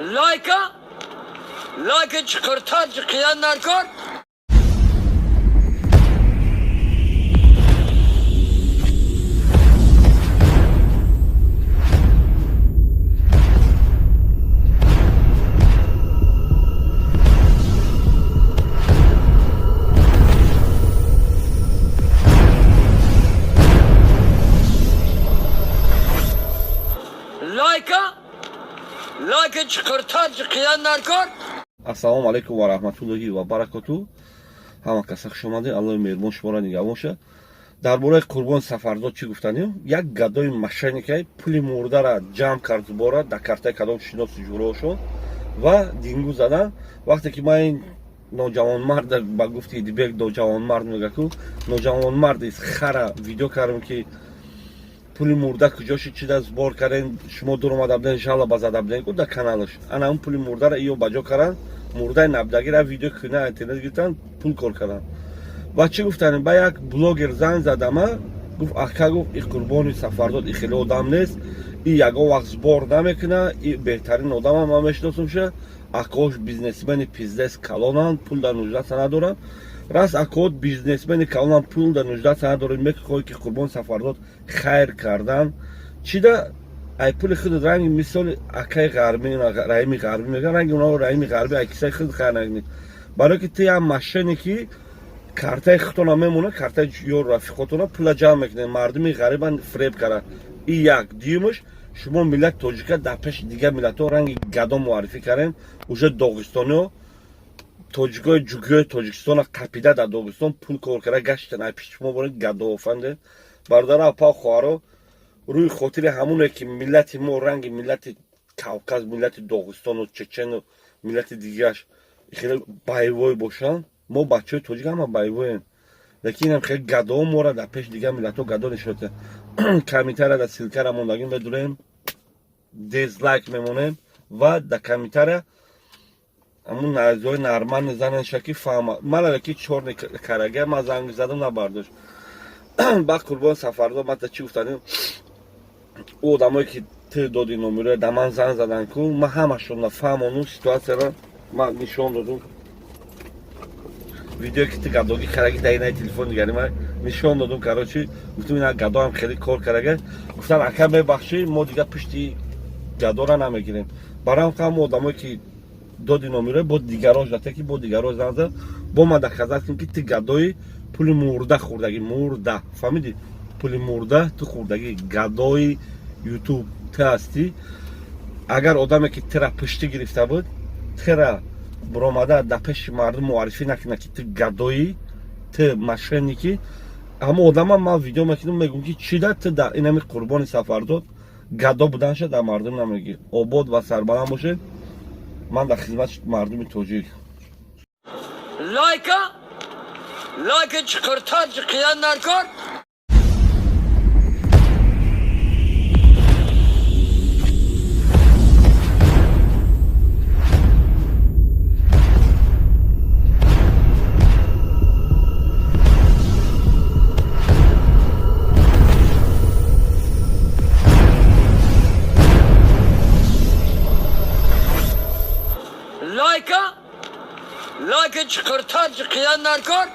Лайка, лайка чиқиртар чиқиян наркор. Лайка, лайка чиқиртар чиқиян наркор. Ассалому алайкум ва раҳматуллоҳи ва баракоту. Ҳама каса хуш омадед, Аллоҳи меҳрубон шуморо нигаҳбон шад. Дар бораи Қурбон Сафарзод чӣ гуфтанем? Як гадои мошенникай пули мурдара ҷамъ кард, зубора дар картаи кадом шиносу ҷуроошон ва дингу задан. Вақте ки ман ин ноҷавонмард, ба гуфти Идибек ноҷавонмард мега-ку, ноҷавонмарди хара видео кардем, ки пули мурда куҷо шид, чида сбор кардем, шумо дур омада буден, жалоба зада буден ку дар каналаш. Ана он пули мурдара иё ба ҷо кардан, мурдаи набдагира видео кина интернет гирифтан, пул кор кардан. Ва чӣ гуфтанем? Ба як блогер занг задама, гуфт: «Ака, гуфт, и Қурбони Сафарзод и хеле одам нест, и ягон вақт сбор намекуна, и беҳтарин одамам, ман мешиносумша, акош бизнесмени пиздес калонанд, пул дар нуждаться надоранд». Раст, акоот бизнесмени калонанд, пул дар нуждаться надоранд, мехоҳӣ ки Қурбони Сафарзод хайр кардан чида ай пули худ, ранги мисоли акаи ғарбӣ, Раҳими Ғарбӣ мегӯян, ранги оно Раҳими Ғарбӣ ай кисаи худ хайр накунӣ, барое ки ту як мошенники, картаи худтона мемона, картаи ёру рафиқотона пула ҷамъ мекунед, мардуми ғарибан фиреб кара. И як. Дуюмаш, шумо миллати тоҷика дар пеши дигар миллатҳо ранги гадо муаррифӣ кардем. Уже доғистониҳо тоҷикои ҷугиҳои Тоҷикистона қапида дар Доғистон пул кор карда гаштан ай пиши шумо боред. Гадоофанде, бародаро, апа, хоҳаро, рӯи хотири ҳамоне ки миллати мо ранги миллати Кавказ, миллати Доғистону Чечену миллати дигараш хеле боевой бошанд. Мо бачаҳои тоҷик ҳама боевоем, лекин инам хеле гадоо мора дар пеши дигар миллатҳо гадо нишота. Комментария дар ссылкара мондагим медурем, дизлайк мемонем ва дар комментария ҳамун нарзои нарман зананша ки фаҳма. Мана ки чорни карага ман занг задам, набардошт. Ба Қурбон Сафарзод ман чӣ гуфтанем? Ӯ одамое ки ту доди номероя да ман занг задан ку, ман ҳамашонро фаҳмону ситуатсияро ман нишон додум. Видеое ки ту гадогӣ караги дар инаи телефон дигари ман нишон додум. Короче, гуфтум, ина гадоам хеле кор карага. Гуфтам: «Ака, мебахшӣ, мо дигар пушти гадора намегирем». Барои ҳам одамое ки доди номероя бо дигарош дате ки бо дигарош занг зад, бо ман доказать кунем, ки ту гадои пули мурда хӯрдагӣ, мурда, фаҳмидӣ? Пули мурда ту хӯрдагӣ, гадои Ютуб ту ҳастӣ. Агар одаме ки тира пуштӣ гирифта буд, тира буромада дар пеши мардум муаррифӣ накунад, ки ту гадоӣ, ту мошенникӣ, ҳамон одама ман видео мекунам, мегӯм, ки чида ту дар инами Қурбони Сафарзод гадо буданша дар мардум намегӣ. Обод ва сарбаланд бошед. Ман дар хизмати мардуми тоҷик. Лайка, лайка чиқиртар чиқиян наркор. Лайка, лайка чиқиртар чиқиян наркор.